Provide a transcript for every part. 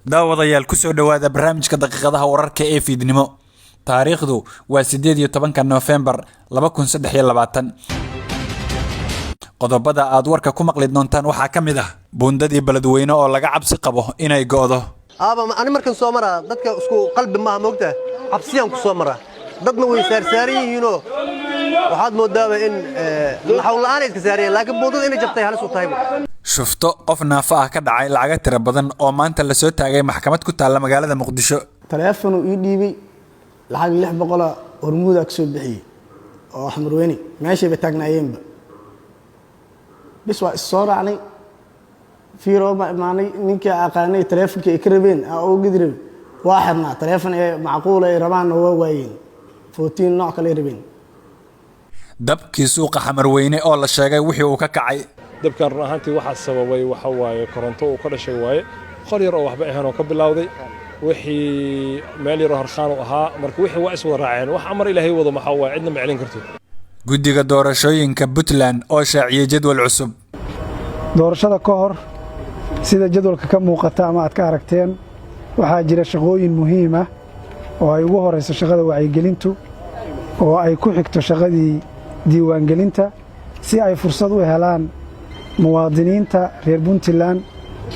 Daawadayaal, kusoo dhowaada barnaamijka daqiiqadaha wararka ee fiidnimo. Taariikhdu waa 18-ka Noofembar 2023. Qodobada aad warka ku maqli doontaan waxaa ka mid ah buundadii Beledweyne oo laga cabsi qabo inay go'do. Aaba, ani markan soo maraa, dadka isku qalbi maaha, moogtaa? Cabsiyaan ku soo maraa. Dadna way saarsaaran yihiinoo waxaad moodaaba in naxaw la'aanay iska saarayeen, laakiin buundada inay jabtay halis u tahayba. Shufto qof naafo ah ka dhacay lacaga tiro badan oo maanta lasoo taagay maxkamad ku taalla magaalada Muqdisho. Taleefonuu ii dhiibay, lacag 600-a Hormuudaa ka soo bixiyey oo Xamarweyne meeshayba taagnaayeenba. Bis waa is soo raacnay, fiiroo baa imaanay. Ninkii aqaanay taleefonkii ay ka rabeen aa uga gedi rabay, waa xirnaa. Taleefon ee macquula ay rabaanna waa waayeen, 14 nooc kale ay rabeen. Dabkii suuqa Xamarweyne oo la sheegay wixii uu ka kacay. Dabkan run ahaantii waxaa sababay waxa waaye koronto uu ka dhashay waaye, qol yar oo waxba ahayn oo ka bilowday, wixii meel yaroo harkhaan u ahaa. Marka wixii waa iswada raaceen. Wax amar Ilaahay wado maxaa waaye, cidna ma celin karto. Guddiga doorashooyinka Puntland oo shaaciyey jadwal cusub. Doorashada ka hor, sida jadwalka ka muuqata ama aad ka aragteen, waxaa jira shaqooyin muhiim ah oo ay ugu horayso shaqada wacyigelintu oo ay ku xigto shaqadii diiwaangelinta, si ay fursad u helaan muwaadiniinta reer Puntland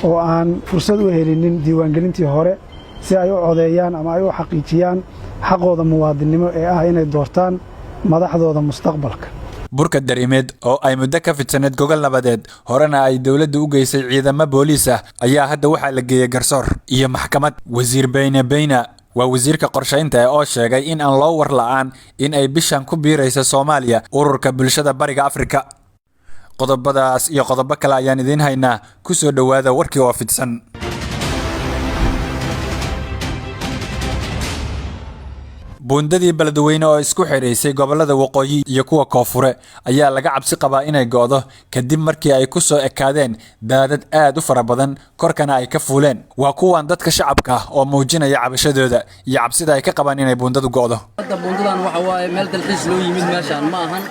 oo aan fursad u helinin diiwaangelintii hore, si ay u codeeyaan ama ay u xaqiijiyaan xaqooda muwaadinnimo ee ah inay doortaan madaxdooda mustaqbalka. Burka Darimeed oo ay muddo ka fidsaneed gogol nabadeed, horena ay dowladda u geysay ciidamo booliis ah, ayaa hadda waxaa la geeyey garsoor iyo maxkamad. Wasiir Beyne Beyna waa wasiirka qorshaynta oo sheegay in aan loo war la'aan in ay bishan ku biirayso Soomaaliya Ururka Bulshada Bariga Afrika. Qodobadaas iyo qodobo kale ayaan idiin haynaa. Ku soo dhowaada warkii oo fidsan. Buundadii Beledweyne oo isku xidhaysay gobolada waqooyi iyo kuwa koonfure ayaa laga cabsi qabaa inay go'do, kadib markii ay ku soo ekaadeen daadad aad u fara badan, korkana ay ka fuuleen. Waa kuwan dadka shacabka ah oo muujinaya cabashadooda iyo cabsida ay ka qabaan inay buundadu go'do. Hadda buundadan waxa waaye meel dalxiis loo yimid meeshaan ma ahan.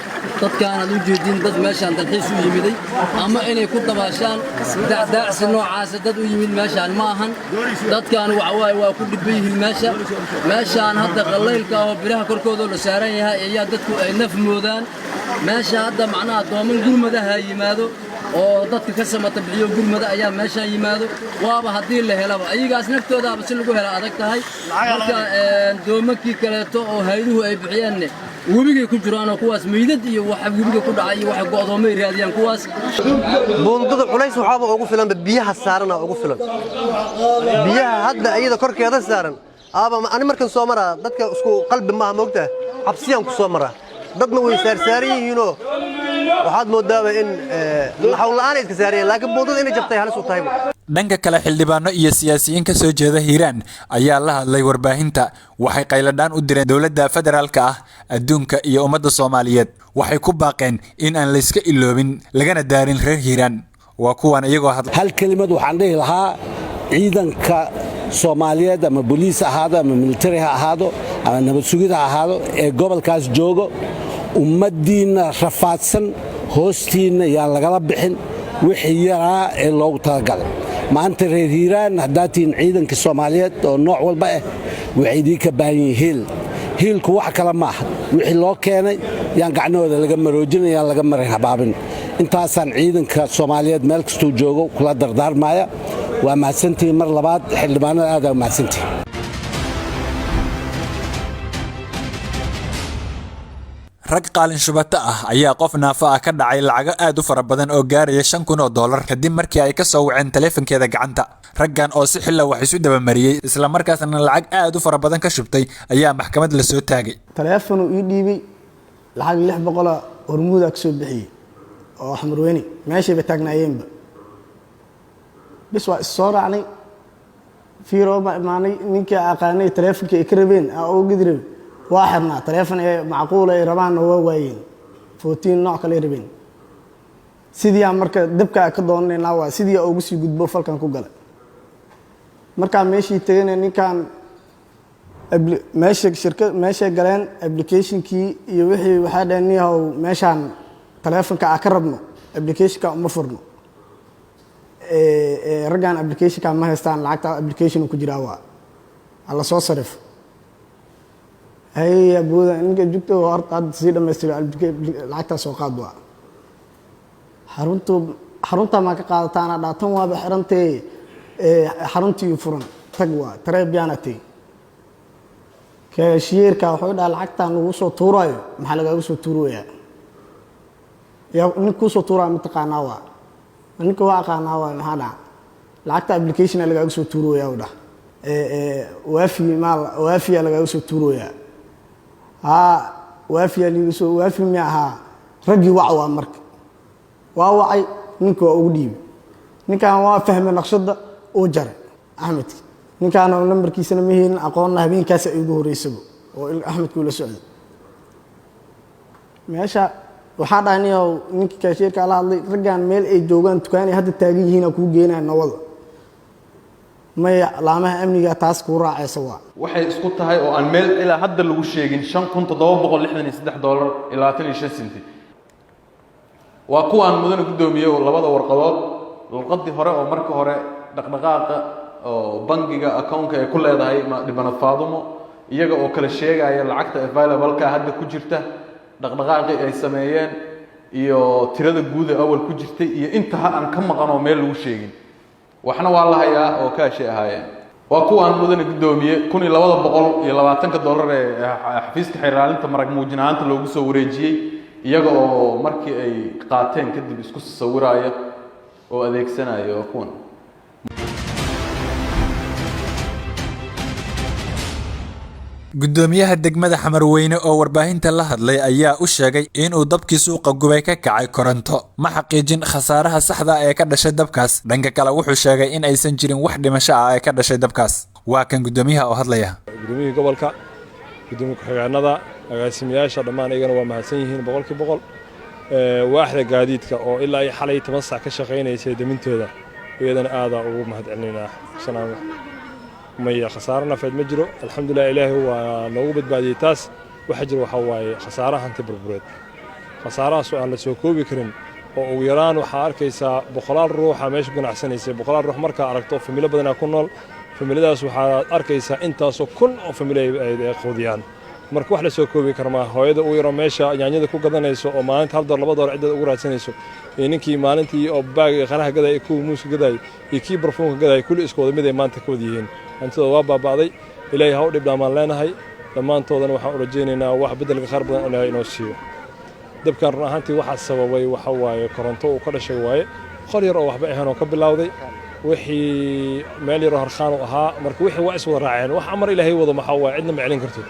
Dadkaanaad u jeedin, dad meeshaan dalxiis u yimiday ama inay ku dabaashaan dacdaacsi noocaasa dad u yimid meeshaan ma ahan. Dadkaan waxa waaye waa ku dhibban yihiin meesha. Meeshaan hadda qallaylka oo biraha korkooda la saaran yahay ayaa dadku ay naf moodaan. Meesha hadda macnaha dooman gurmadaha yimaado oo dadka ka samata bixiyo, gurmada ayaa meeshaan yimaado, waaba haddii la helaba. Ayagaas naftoodaaba si lagu hela adag tahay. Marka doomankii kaleeto oo hayduhu ay bixiyeenne webigay ku jiraanoo kuwaas meydad iyo waxa webiga ku dhacay iyo waxa go'doomay raadiyaan kuwaas. Buundada culays waxaaba ugu filanba biyaha saarana ugu filan, biyaha hadda iyada korkeeda saaran. Aaba, ani markan soo maraa, dadka isku qalbi maaha, moogtaa? Cabsiyaan ku soo maraa. Dadna way saarsaaran yihiinoo waxaad moodaaba in naxaw la'aanay iska saarayeen, laakiin buundada inay jabtay halis u tahayba. Dhanka kale, xildhibaano iyo siyaasiyiin ka soo jeeda Hiiraan ayaa la hadlay warbaahinta. Waxay qayladhaan u direen dowladda federaalka ah, adduunka iyo ummadda Soomaaliyeed. Waxay ku baaqeen in aan layska iloobin lagana daarin reer Hiiraan. Waa kuwan iyagoo hadla. Hal kelimad waxaan dhihi lahaa: ciidanka Soomaaliyeed, ama boliis ahaado ama militari ha ahaado ama nabad sugid ha ahaado, ee gobolkaas joogo, ummaddiinna rafaadsan hoostiinna yaan lagala bixin wixii yaraa ee loogu talagalay. Maanta reer Hiiraan haddaad tihiin, ciidanka Soomaaliyeed oo nooc walba ah waxay idiinka baahan yihiin hiil. Hiilku wax kale ma aha, wixii loo keenay yaan gacnahooda laga maroojin, yaan laga marin habaabin. Intaasaan ciidanka Soomaaliyeed meel kastuu joogo kula dardaarmaya. Waa mahadsantihiin mar labaad, xildhibaanada, aadaa mahadsantihiin. Rag qaalin shubato ah ayaa qof naafo ah ka dhacay lacago aad u fara badan oo gaaraya $5,000, kadib markii ay ka soo waceen taleefankeeda gacanta. Raggan oo si xilla wax isu dabamariyey, islamarkaasna lacag aad u fara badan ka shubtay, ayaa maxkamad la soo taagay. Taleefonuu ii dhiibay, lacag 600-a Hormuudaa ka soo bixiyey oo Xamarweyne meeshayba taagnaayeenba. Bis waa is soo raacnay, fiiroo baa imaanay. Ninkii aqaanay taleefonkii ay ka rabeen aa uga gedi rabay, waa xirnaa. Taleefon ee macquula ay rabaanna waa waayeen, 14 nooc kale ay rabeen. Sidiiaa marka dabkaa ka doonanaynaa, waa sidii ugu sii gudbo falkan ku galay. Markaa meeshii tegana, ninkan meesha shirka meeshay galeen, applicationkii iyo wixii, waxaa dhaheen: "Niyahow, meeshaan taleefonka aa ka rabno applicationka uma furno." Raggan applicationka ma haystaan, lacagta application ku jiraa, waa hala soo sarif. Hay abooda ninka jugta horta hadda sii dhamaystiro, lacagtaa soo qaad. Waa xaruntu, xaruntaa maa ka qaadataana dhaa, tan waaba xirantee, xaruntii furan tag, waa tareebyaana teg. Kaashiyeerka wuxuu dhaha, lacagtaan lagu soo tuuraayo maxaa lagaaga soo tuurayaa? Yaa nin kuusoo tuuraayo mataqaanaa? Waa ninka, waa aqaanaa. Waa maxaa dhaca? Lacagta applicationa lagaaga soo tuurayaa u dhah, Waafi maal Waafiya lagaaga soo tuurayaa. Haa, Waafiya liiga soo, Waafi mi ahaa? Raggii wac waa marka waa wacay, ninka waa ugu dhiibay. Ninkan waa fahmay naqshadda uu jaray Axmedki. Ninkaana nambarkiisana ma helin, aqoonna habeenkaas ay ugu horeysaba oo Axmedku la socday. Meesha waxaa dhahay niyow, ninkii kaashiirka la hadlay, raggan meel ay joogaan dukaanay hadda taagan yihiin kuu geenaya nawada. Maya, laamaha amniga taas kuu raacaysa waa. Waxay isku tahay oo aan meel ilaa hadda lagu sheegin $5,763.25. Waa kuwaan, mudane guddoomiye, labada warqadood. Warqadii hore oo marka hore dhaqdhaqaaqa oo bangiga accountka ay ku leedahay dhibanad Faadumo, iyaga oo kala sheegaya lacagta available-ka hadda ku jirta, dhaqdhaqaaqii ay sameeyeen iyo tirada guud ee awal ku jirtay iyo inta ha aan ka maqan oo meel lagu sheegin. Waxna waa la hayaa oo kaashay ahaayeen. Waa kuwaan, mudane guddoomiye, $1,220 ee xafiiska xeeraalinta marag muujin ahaanta loogu soo wareejiyey, iyaga oo markii ay qaateen kadib isku sawiraya oo adeegsanaya. Waa kuwan. Guddoomiyaha degmada Xamarweyne oo warbaahinta la hadlay ayaa u sheegay inuu dabkii suuqa gubay ka kacay koronto. Ma xaqiijin khasaaraha saxda ee ka dhashay dabkaas. Dhanka kale, wuxuu sheegay in aysan jirin wax dhimasho ah ee ka dhashay dabkaas. Waa kan guddoomiyaha oo hadlaya. Gudoomiyihii gobolka, gudoomiye ku-xigeenada, agaasimayaasha, dhammaan iyagana waa mahadsan yihiin 100%. Waaxda gaadiidka oo ilaa iyo xalay 10 saac ka shaqaynaysay demintooda, iyadana aadaa ugu mahad celinaynaa. Maya, khasaaro nafeed ma jiro, alxamdulilah, Ilaahay waa noogu badbaadiyey taas. Waxa jira waxaa waaye khasaaraha hanti burbureed, khasaarahaas oo aan la soo koobi karin, oo ugu yaraan waxaa arkaysaa boqolaal ruuxa meesha ganacsanaysay. Boqolaal ruux markaa aragto, familo badanaa ku nool, familadaas waxaad arkaysaa intaasoo kun oo familo ay quudiyaan. Marka wax la soo koobi kara maaha. Hooyada ugu yaroo meesha yaanyada ku gadanayso oo maalinta $1, $2 ciddeeda ugu raadsanayso, iyo ninkii maalintii oo baag qaraha gadaya, iyo kuwii muuska gadaya, iyo kii barfuunka gadaya, kulli isku wada mid ay maanta ka wada yihiin. Hantidooda waa baaba'day. Ilaahay ha u dhib dhaamaan leenahay. Dhammaantoodana waxaan u rajaynaynaa wax beddelka khayr badan Ilaahay inoo siiyo. Dabkan run ahaantii waxaa sababay waxa waaye koronto uu ka dhashay waaye. Qol yar oo waxba ahayn oo ka bilowday, wixii meel yaroo harkhaan u ahaa. Marka wixii waa is wada raaceen. Wax amar Ilaahay wado maxaa waaye, cidna ma celin karto.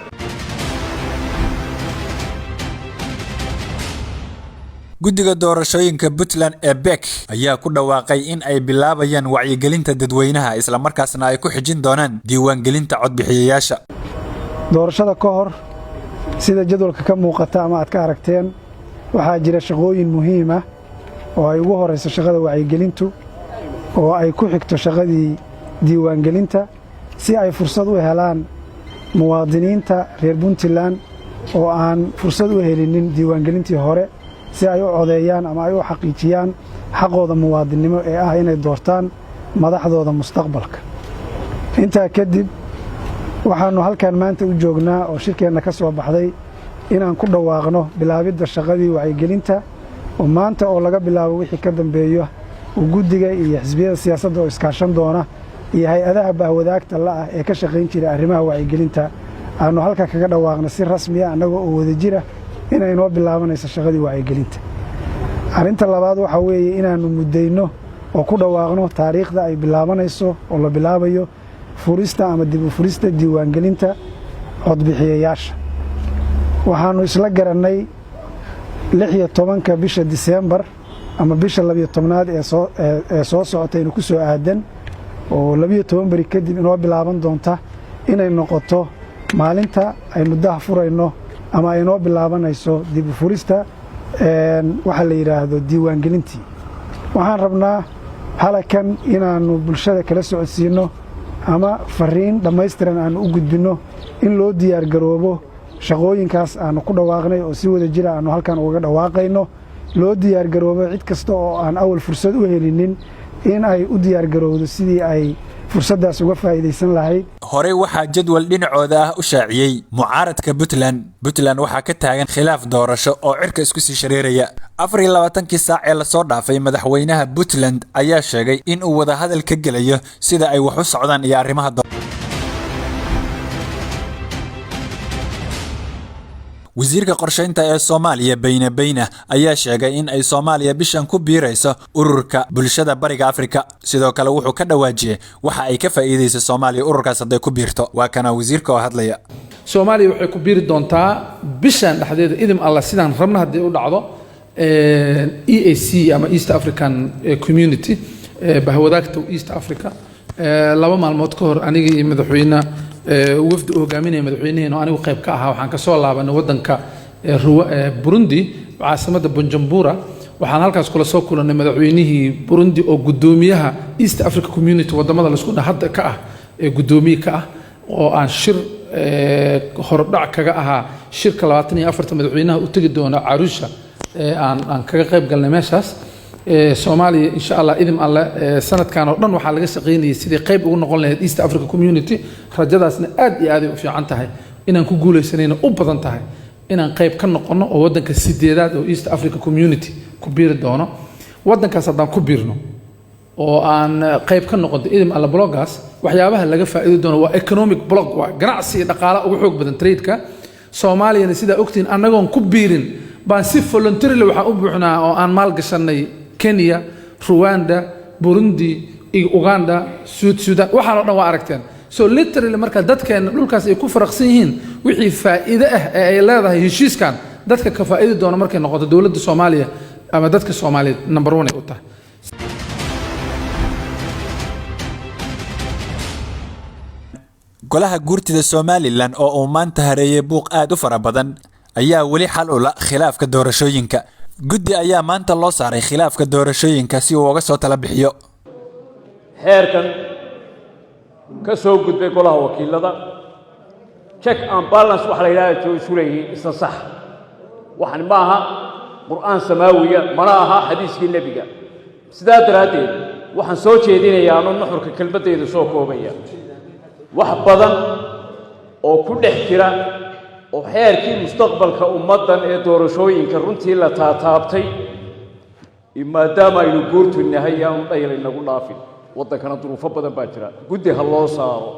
Guddiga doorashooyinka Puntland ee BEC ayaa ku dhawaaqay in ay bilaabayaan wacyigelinta dadweynaha, islamarkaasna ay ku xijin doonaan diiwaangelinta codbixiyayaasha. Doorashada ka hor, sida jadwalka ka muuqata ama aad ka aragteen, waxaa jira shaqooyin muhiim ah oo ay ugu horayso shaqada wacyigelintu oo ay ku xigto shaqadii diiwaangelinta, si ay fursad u helaan muwaadiniinta reer Puntland oo aan fursad u helinin diiwaangelintii hore, si ay u codeeyaan ama ay u xaqiijiyaan xaqooda muwaadinnimo ee ah inay doortaan madaxdooda mustaqbalka. Intaa kadib, waxaannu halkan maanta u joognaa oo shirkeenna ka soo baxday inaan ku dhawaaqno bilaabidda shaqadii wacyigelinta, oo maanta oo laga bilaabo wixii ka dambeeyo uu guddiga iyo xisbiyada siyaasadda oo iskaashan doona iyo hay-adaha bahwadaagta la'ah ee ka shaqayn jira arrimaha wacyigelinta aannu halka kaga dhawaaqno si rasmiya, annagoo oo wada jira, inay noo bilaabanayso shaqadii wacyigelinta. Arrinta labaad waxaa weeye inaannu muddayno oo ku dhawaaqno taariikhda ay bilaabanayso oo la bilaabayo furista ama dib u furista diiwaangelinta codbixiyayaasha. Waxaannu isla garannay 16-ka bisha Diseembar ama bisha 12aad ee soo socotaynu ku soo aadan, oo 12 beri kadib inoo bilaaban doonta, inay noqoto maalinta aynu daha furayno ama ay inoo bilaabanayso dib u furista waxaa la yidhaahdo diiwaangelintii. Waxaan rabnaa halakan inaannu bulshada kala socodsiinno ama fariin dhammaystiran aannu u gudbinno in loo diyaargaroobo shaqooyinkaas aannu ku dhawaaqnay oo si wada jira aannu halkan ugaga dhawaaqayno. Loo diyaargaroobo cid kasta oo aan awal fursad u helinin In ay u diyaargarowdo sidii ay fursaddaas uga faa'iidaysan lahayd. Horey waxaa jadwal dhinacooda ah u shaaciyey mucaaradka Puntland. Puntland waxaa ka taagan khilaaf doorasho oo cirka isku sii shareeraya. 24-kii saac ee lasoo dhaafay, madaxweynaha Puntland ayaa sheegay in uu wadahadal ka gelayo sida ay wax u socdaan iyo arrimaha. Wasiirka qorsheynta ee Soomaaliya, Beyne Beyne, ayaa sheegay in ay Soomaaliya bishan ku biirayso Ururka Bulshada Bariga Afrika. Sidoo kale wuxuu ka dhawaajiyey waxa ay ka faa'iidaysa Soomaaliya ururkaas hadday ku biirto. Waa kana wasiirka oo hadlaya. Soomaaliya waxay ku biiri doontaa bishan dhexdeeda, idim Alla, sidaan rabna haddii u dhacdo, EAC ama East African Community, bahwadaagta East Africa. 2 maalmood ka hor, aniga iyo madaxweyne, wafdi u hogaaminaya madaxweynaheena oo anigu qayb ka ahaa, waxaan kasoo laabanay waddanka Burundi, caasimadda Bujumbura. Waxaan halkaas kula soo kulannay madaxweynihii Burundi oo guddoomiyaha East Africa Community, wadamada laisku dha hadda ka ah ee guddoomiye ka ah, oo aan shir hordhac kaga ahaa shirka 24-ta madaxweynaha u tegi doona Arusha aan kaga qayb galnay meeshaas. Soomaaliya, insha Allah, idim Alle, sanadkan oo dhan waxaa laga shaqaynayay sidii qayb ugu noqon lahayd East Africa Community. Rajadaasna aad iyo aaday u fiican tahay, inaan ku guuleysanayna u badan tahay, inaan qayb ka noqono oo waddanka sideedaad oo East Africa Community ku biiri doono. Waddankaas haddaan ku biirno oo aan qayb ka noqonto, idim Alla, bloc-gaas waxyaabaha laga faa'iidi doono waa economic bloc, waa ganacsi iyo dhaqaala ugu xoog badan, trade-ka. Soomaaliyana, sidaa ogtihiin, annagoon ku biirin baan si voluntarily waxaan u buuxnaa oo aan maal gashanay Kenya, Rwanda, Burundi iyo Uganda, Sudan, waxaan oo dhan waa aragteen. So literally, marka dadkeena dhulkaas ay ku faraqsan yihiin, wixii faa'iide ah ee ay leedahay heshiiskan, dadka ka faa'iidi doona markay noqoto dowladda Soomaaliya ama dadka Soomaaliyeed, number one ay u tahay. Golaha Guurtida Somaliland oo uu maanta hareeyay buuq aad u fara badan ayaa weli xal u la khilaafka doorashooyinka. Guddi ayaa maanta loo saaray khilaafka doorashooyinka si uu uga soo tala bixiyo. Xeerkan ka soo gudbay Golaha Wakiilada, check and balance waxa la yidhahda joo isu leeyihiin isla sax. Waxan ma aha Qur'aan samaawiya, mana aha xadiiskii Nebiga. Sidaa daraaddeed waxaan soo jeedinayaa, anoo nuxurka kelmaddayda soo koobaya, wax badan oo ku dhex jira oo xeerkii mustaqbalka ummaddan ee doorashooyinka runtii la taataabtay, maadaama aynu guurtu nahay, yaanu dhayl inagu dhaafin. Waddankana duruufo badan baa jira, guddi ha loo saaro.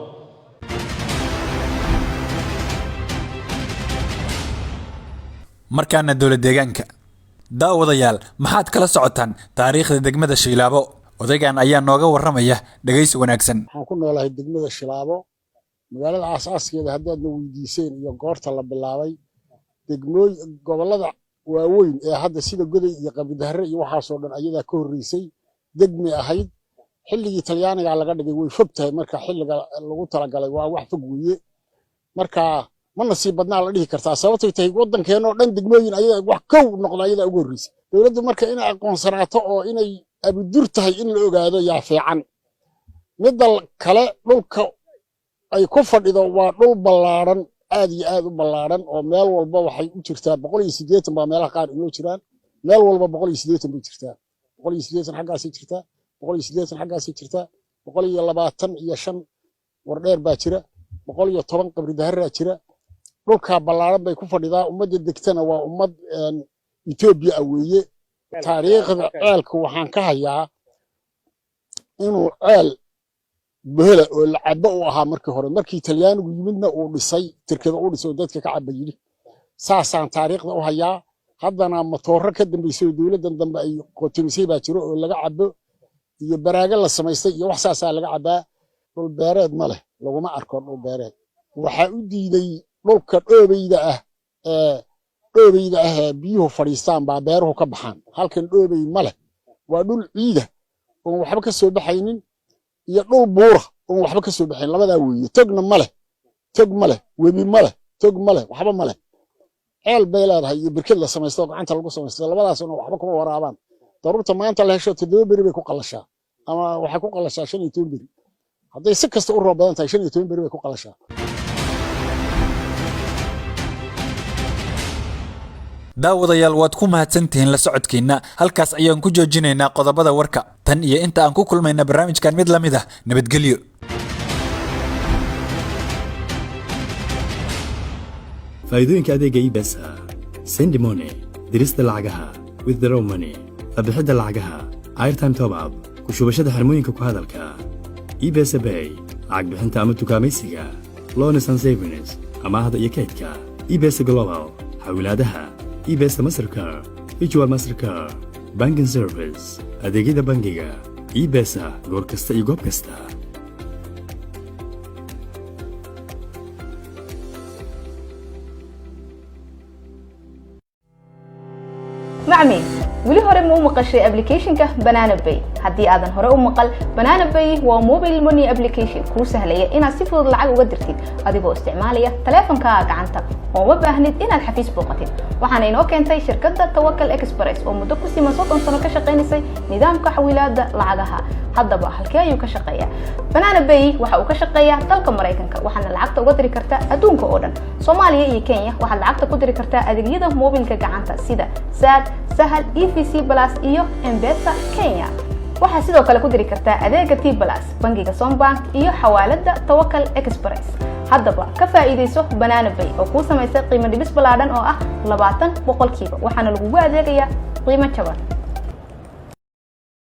Markaana dowlad deegaanka. Daawadayaal, maxaad kala socotaan taariikhda degmada Shiilaabo? Odaygan ayaa nooga warramaya. Dhegaysi wanaagsan. Waxaan ku noolahay degmada Shilaabo. Magaalada aasaaskeeda haddaadna weydiiseen iyo goorta la bilaabay, degmooy gobollada waaweyn ee hadda sida Goday iyo Qabridahare iyo waxaasoo dhan ayadaa ka horreysay. Degmay ahayd xilligii Talyaaniga laga dhigay. Way fog tahay marka xilliga lagu talagalay, waa wax fog weeye. Marka ma nasiib badnaa la dhihi kartaa, sababtay tahay waddankeenoo dhan degmooyin ayaga wax kow noqda ayadaa ugu horreysay. Dowladdu marka inay aqoonsanaato oo inay abudur tahay in la ogaado yaa fiican. Midda kale, dhulka ay ku fadhido waa dhul ballaaran, aad iyo aad u ballaaran, oo meel walba waxay u jirtaa 180 baa meelaha qaar inoo jiraan. Meel walba 180 bay jirtaa, 180 xaggaasay jirtaa, 180 xaggaasay jirtaa, 125 Wardheer baa jira, 110 Qabridaharaa jira. Dhulkaa ballaaran bay ku fadhidaa. Ummadda degtana waa ummad Etoobiya ah weeye. Taariikhda ceelka waxaan ka hayaa inuu ceel bohela oo la cabo u ahaa markii hore. Markii Talyaanigu yimidna uu dhisay tirkada, uu dhisay oo dadka ka caba yidhi. Saasaan taariikhda u hayaa. Haddana matooro ka dambeysay oo dowladdan dambe ay qotomisay baa jiro oo laga cabo, iyo baraago la samaystay iyo wax saasaa laga cabaa. Dhul beereed ma leh, laguma arko dhul beereed. Waxaa u diiday dhulka dhoobeyda ah ee dhoobeyda ah ee biyuhu fadhiistaan baa beeruhu ka baxaan. Halkan dhoobey ma leh, waa dhul ciida oon waxba ka soo baxaynin iyo dhul buura oon waxba ka soo baxayn, labadaa weeye. Togna ma leh, tog ma leh, webi ma leh, tog ma leh, waxba ma leh. Ceel bay leedahay iyo birkad la samaysto oo gacanta lagu samaysto, labadaasna waxba kuma waraabaan. Daruurta maanta la hesho 7 beri bay ku qalashaa, ama waxay ku qalashaa 15 beri. Hadday si kasta u roob badan tahay, 15 beri bay ku qalashaa. Daawadayaal, waad ku mahadsantihiin la socodkiinna. Halkaas ayaan ku joojinaynaa qodobada warka. Tan iyo inta aan ku kulmayna barnaamijkan mid la mid ah, nabadgelyo. Faa'iidooyinka adeega M-Pesa: send money, dirista lacagaha; withdraw money, la bixidda lacagaha; airtime top up, ku shubashada xirmooyinka ku hadalka; M-Pesa Pay, lacag bixinta ama dukaamaysiga; loans and savings, amaahda iyo kaydka; M-Pesa Global, xawilaadaha; M-Pesa Mastercard, virtual Mastercard; banking service, adeegyada bangiga. M-Pesa, goor kasta iyo goob kasta. Macmiil, weli hore ma u maqashay applicationka Banana Pay? Haddii aadan hore u maqal, Banana Pay waa mobile money application kuu sahlaya inaad si fudud lacag uga dirtid adigoo isticmaalaya taleefankaaga gacanta, oo ma baahnid inaad xafiis booqatid. Waxaana inoo keentay shirkadda Tawakal Express oo muddo ku siman 30 sano ka shaqaynaysay nidaamka xawilaadda lacagaha. Haddaba halkee ayuu ka shaqeeyaa Banana Pay? Waxa uu ka shaqeeyaa dalka Maraykanka, waxaana lacagta uga diri kartaa adduunka oo dhan. Soomaaliya iyo Kenya waxaad lacagta ku diri kartaa adeegyada moobilka gacanta sida Zaad, Sahal, EVC Plus iyo M-Pesa Kenya. Waxaad sidoo kale ku diri kartaa adeega T Plus, bangiga Sombank iyo xawaalada Tawakal Express. Haddaba ka faa'iidayso Banana Pay oo kuu samaysay qiimo dhibis ballaadhan oo ah 20%, waxaana lagugu adeegayaa qiimo jaban.